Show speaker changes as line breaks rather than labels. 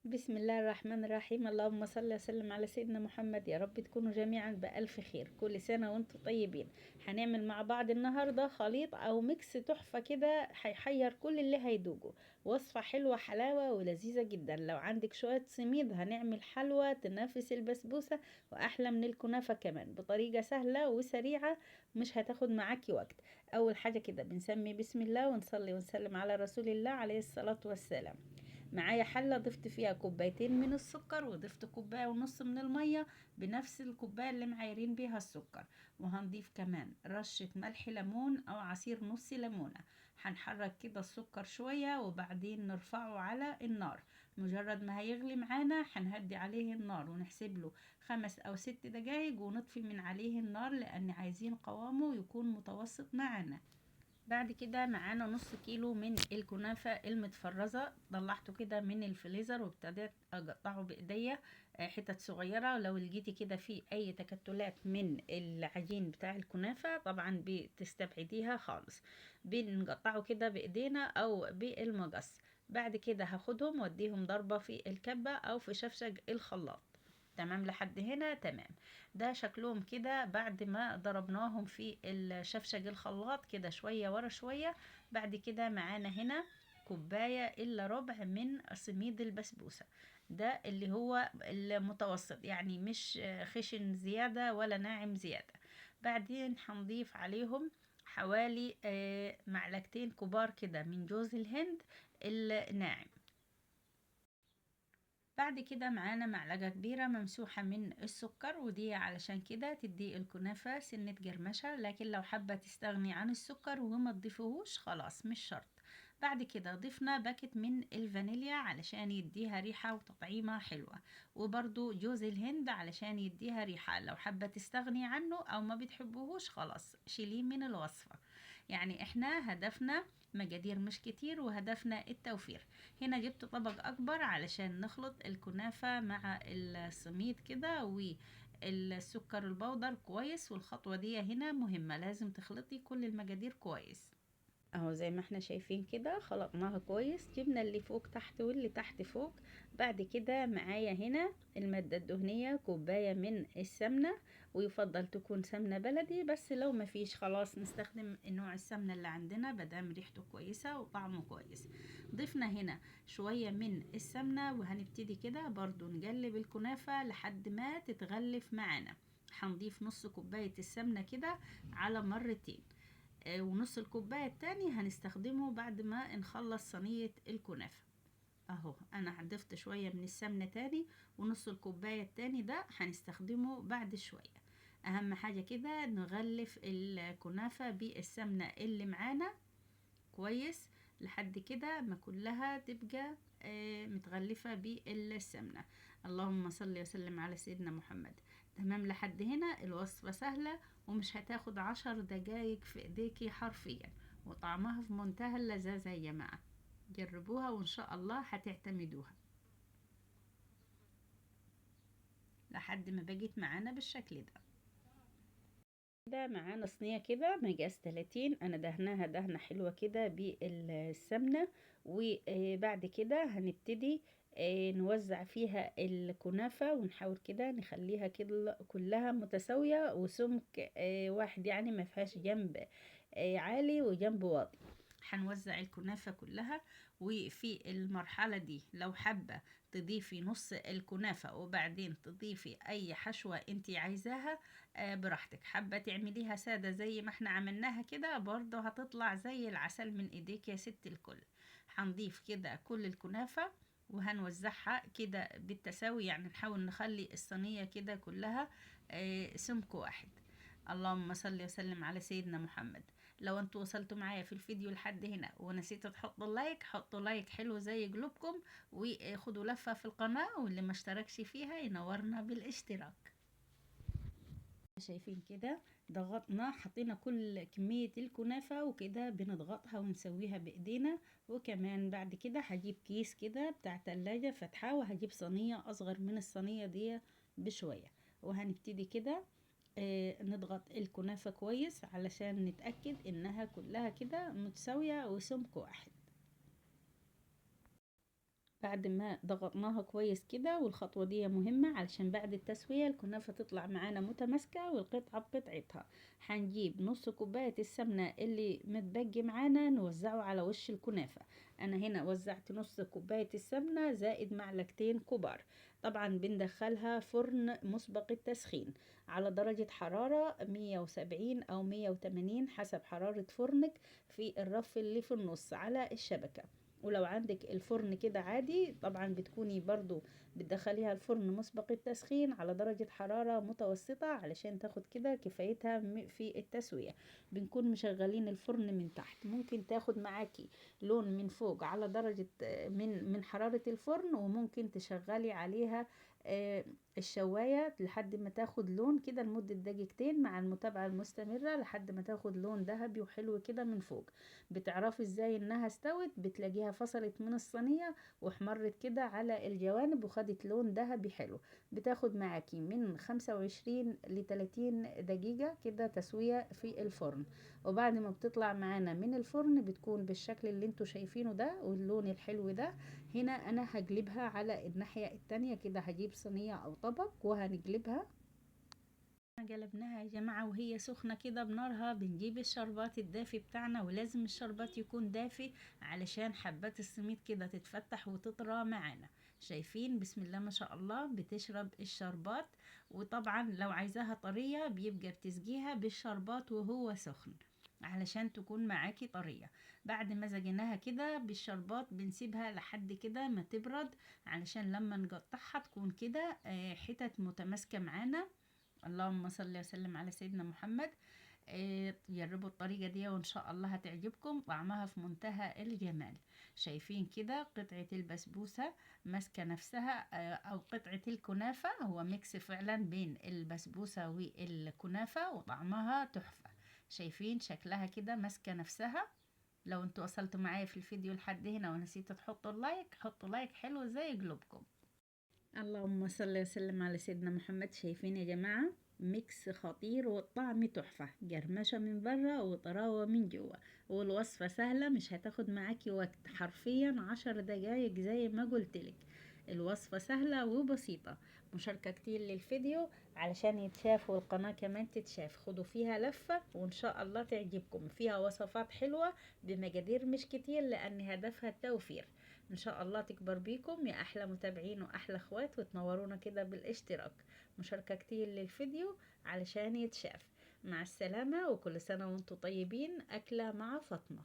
بسم الله الرحمن الرحيم. اللهم صل وسلم على سيدنا محمد. يا رب تكونوا جميعا بألف خير، كل سنة وانتم طيبين. هنعمل مع بعض النهاردة خليط او mix تحفة كده هيحير كل اللي هيدوقه. وصفة حلوة حلاوة ولذيذة جدا. لو عندك شوية سميد هنعمل حلوة تنافس البسبوسة واحلى من الكنافة كمان، بطريقة سهلة وسريعة مش هتاخد معاكي وقت. اول حاجة كده بنسمي بسم الله ونصلي ونسلم على رسول الله عليه الصلاة والسلام. معايا حلة ضفت فيها كوبايتين من السكر وضفت كوباية ونص من المية بنفس الكوباية اللي معايرين بيها السكر، وهنضيف كمان رشة ملح ليمون او عصير نص ليمونة. هنحرك كده السكر شوية وبعدين نرفعه على النار. مجرد ما هيغلي معانا هنهدي عليه النار ونحسب له 5 او 6 دقايق ونطفي من عليه النار، لان عايزين قوامه يكون متوسط معانا. بعد كده معانا نص كيلو من الكنافة المتفرزة، طلعته كده من الفريزر وابتديت اقطعه بايديا حتت صغيرة. لو لقيتي كده في اي تكتلات من العجين بتاع الكنافة طبعا بتستبعديها خالص، بنقطعه كده بايدينا او بالمقص. بعد كده هاخدهم واديهم ضربة في الكبة او في شفشق الخلاط. تمام لحد هنا تمام. ده شكلهم كده بعد ما ضربناهم في الشفشق الخلاط كده شوية ورا شوية. بعد كده معانا هنا كوباية إلا ربع من سميد البسبوسة، ده اللي هو المتوسط يعني مش خشن زيادة ولا ناعم زيادة. بعدين هنضيف عليهم حوالي معلقتين كبار كده من جوز الهند الناعم. بعد كده معانا معلقة كبيرة ممسوحة من السكر، ودي علشان كده تدي الكنافة سنة جرمشة، لكن لو حابة تستغني عن السكر وما تضيفيهوش خلاص مش شرط. بعد كده ضفنا باكت من الفانيليا علشان يديها ريحة وتطعيمة حلوة، وبرضو جوز الهند علشان يديها ريحة، لو حابة تستغني عنه او ما بتحبوهوش خلاص شيليه من الوصفة. يعني احنا هدفنا مقادير مش كتير وهدفنا التوفير. هنا جبت طبق اكبر علشان نخلط الكنافة مع السميد كده والسكر البودر كويس، والخطوة دي هنا مهمة، لازم تخلطي كل المقادير كويس. اهو زي ما احنا شايفين كده خلطناها كويس، جبنا اللي فوق تحت واللي تحت فوق. بعد كده معايا هنا المادة الدهنية كوباية من السمنة، ويفضل تكون سمنة بلدي، بس لو ما فيش خلاص نستخدم نوع السمنة اللي عندنا مادام ريحته كويسة وطعمه كويس. ضفنا هنا شوية من السمنة وهنبتدي كده برضو نقلب الكنافة لحد ما تتغلف معانا. هنضيف نص كوباية السمنة كده على مرتين، ونص الكوباية التاني هنستخدمه بعد ما نخلص صينية الكنافة. اهو انا ضفت شوية من السمنة تاني، ونص الكوباية التاني ده هنستخدمه بعد شوية. اهم حاجة كده نغلف الكنافة بالسمنة اللي معانا كويس لحد كده ما كلها تبقى متغلفة بالسمنة. اللهم صل وسلم على سيدنا محمد. تمام لحد هنا الوصفة سهلة ومش هتاخد 10 دقايق في ايديكي حرفيا، وطعمها في منتهى اللذاذة يا جماعة. جربوها وان شاء الله هتعتمدوها. لحد ما بقت معانا بالشكل ده. ده معانا صينية كده مقاس 30، انا دهناها دهنة حلوة كده بالسمنة، وبعد كده هنبتدي نوزع فيها الكنافة، ونحاول كده نخليها كده كلها متساوية وسمك واحد، يعني ما فيهاش جنب عالي وجنب واطي. هنوزع الكنافة كلها، وفي المرحلة دي لو حابة تضيفي نص الكنافة وبعدين تضيفي أي حشوة انتي عايزاها براحتك. حابة تعمليها سادة زي ما احنا عملناها كده برضه هتطلع زي العسل من ايديك يا ست الكل. هنضيف كده كل الكنافة وهنوزعها كده بالتساوي، يعني نحاول نخلي الصينية كده كلها سمك واحد. اللهم صل وسلم على سيدنا محمد. لو انتوا وصلتوا معايا في الفيديو لحد هنا ونسيتوا تحطوا like، حطوا like حلو زي قلوبكم، وخدوا لفة في القناة، واللي ما اشتركش فيها ينورنا بالاشتراك. شايفين كده ضغطنا، حطينا كل كمية الكنافة وكده بنضغطها ونسويها بايدينا. وكمان بعد كده هجيب كيس كده بتاع تلاجة فتحاه، وهجيب صينية اصغر من الصينية دي بشوية، وهنبتدي كده نضغط الكنافة كويس علشان نتأكد انها كلها كده متساوية وسمك واحد. بعد ما ضغطناها كويس كده، والخطوة دي مهمة علشان بعد التسوية الكنافة تطلع معانا متماسكة والقطعة بقطعتها، هنجيب نص كوباية السمنة اللي متبقي معانا نوزعه على وش الكنافة. انا هنا وزعت نص كوباية السمنة زائد معلقتين كبار. طبعا بندخلها فرن مسبق التسخين على درجة حرارة 170 او 180 حسب حرارة فرنك، في الرف اللي في النص على الشبكة. ولو عندك الفرن كده عادي طبعا بتكوني برضو بتدخليها الفرن مسبق التسخين على درجة حرارة متوسطة علشان تاخد كده كفايتها في التسوية. بنكون مشغلين الفرن من تحت، ممكن تاخد معاكي لون من فوق على درجة من حرارة الفرن، وممكن تشغلي عليها الشواية لحد ما تاخد لون كده لمدة دقيقتين مع المتابعة المستمرة لحد ما تاخد لون ذهبي وحلو كده من فوق. بتعرفي ازاي انها استوت؟ بتلاقيها فصلت من الصينية واحمرت كده على الجوانب وخدت لون ذهبي حلو. بتاخد معاكي من 25 لتلاتين دقيقة كده تسوية في الفرن. وبعد ما بتطلع معانا من الفرن بتكون بالشكل اللي انتوا شايفينه ده واللون الحلو ده. هنا انا هقلبها على الناحية التانية كده، هجيب صينية او طبق وهنقلبها. قلبناها يا جماعة وهي سخنة كده بنارها. بنجيب الشربات الدافي بتاعنا، ولازم الشربات يكون دافي علشان حبات السميد كده تتفتح وتطرى معانا. شايفين بسم الله ما شاء الله بتشرب الشربات. وطبعا لو عايزاها طرية بيبقى بتسقيها بالشربات وهو سخن علشان تكون معاكي طرية. بعد ما زجناها كده بالشربات بنسيبها لحد كده ما تبرد علشان لما نقطعها تكون كده حتت متماسكة معانا. اللهم صل وسلم على سيدنا محمد. جربوا الطريقة دي وان شاء الله هتعجبكم، طعمها في منتهى الجمال. شايفين كده قطعة البسبوسة ماسكة نفسها، او قطعة الكنافة، هو mix فعلا بين البسبوسة والكنافة وطعمها تحفة. شايفين شكلها كده ماسكة نفسها. لو انتوا وصلتوا معايا في الفيديو لحد هنا ونسيتوا تحطوا ال like، حطوا like حلو زي قلوبكم. اللهم صل وسلم على سيدنا محمد. شايفين يا جماعة mix خطير والطعم تحفة، قرمشة من برا وطراوة من جوا، والوصفة سهلة مش هتاخد معاكي وقت، حرفيا 10 دقايق زي ما قلتلك. الوصفة سهلة وبسيطة. مشاركة كتير للفيديو علشان يتشاف والقناة كمان تتشاف. خدوا فيها لفة وإن شاء الله تعجبكم، فيها وصفات حلوة بمقادير مش كتير لأن هدفها التوفير. إن شاء الله تكبر بيكم يا أحلى متابعين وأحلى أخوات، وتنورونا كده بالاشتراك. مشاركة كتير للفيديو علشان يتشاف. مع السلامة وكل سنة وانتم طيبين. أكلة مع فاطمة.